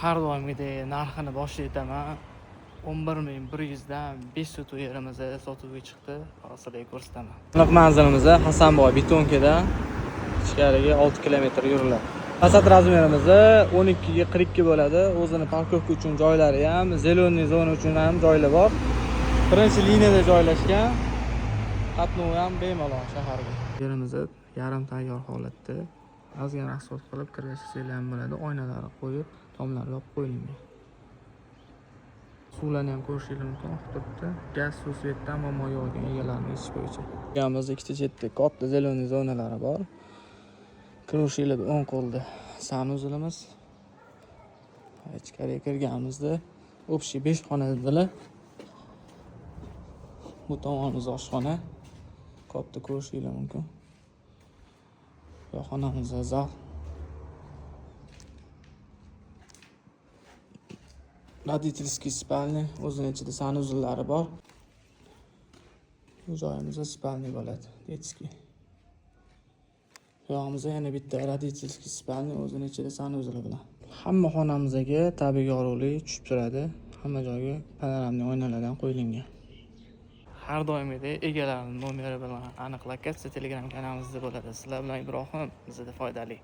Har doimgidek narxini boshida aytaman. 11 100 dan 5 sotix yerimiz sotuvga chiqdi. Hozir sizlarga ko'rsataman. Aniq manzilimiz Hasanboy Betonkadan ichkariga 6 kilometr yuriladi. Fasad размер imiz 12 ga 42 bo'ladi. O'zini парковка uchun joylari ham, зеленый zona uchun ham joylar bor. Birinchi liniyada joylashgan. Qatnovi ham bemalol shaharga. Yerimiz yarim tayyor holatda. Ozgina расход qilib kirgizsanglar ham bo'ladi. Oynalari qo'yib, tomlari yopib qo'yilgan. Suvlarni ham ko'rishingiz mumkin, oqib turibdi. Gaz, suv, свет dan muammo yo'q ekan egalarini aytish bo'yicha. Uyimizda ikkita chetda katta зеленый zonalari bor. Kiruvchilarda o'ng qo'lda санузел imiz. Ichkariga kirganimizda общий 5 xona dedilar. Bu tomonimiz oshxona. Katta, ko'rishinglar mumkin. Bu xonamizda zal. Родительский спальня, o'zini ichida санузел lari bor. Bu joyimizda спальня bo'ladi, детский. Bu yog'imizda yana bitta родительский спальня, o'zini ichida санузел i bilan. Hamma xonamizga tabiiy yorug'lik tushib turadi. Hamma joyga панорамный oynalardan qo'yilgan. Har doimgidek egalarining nomeri bilan aniq lokatsiya Telegram kanalimizda bo'ladi. Sizlar bilan Ibrohim, bizda foydali.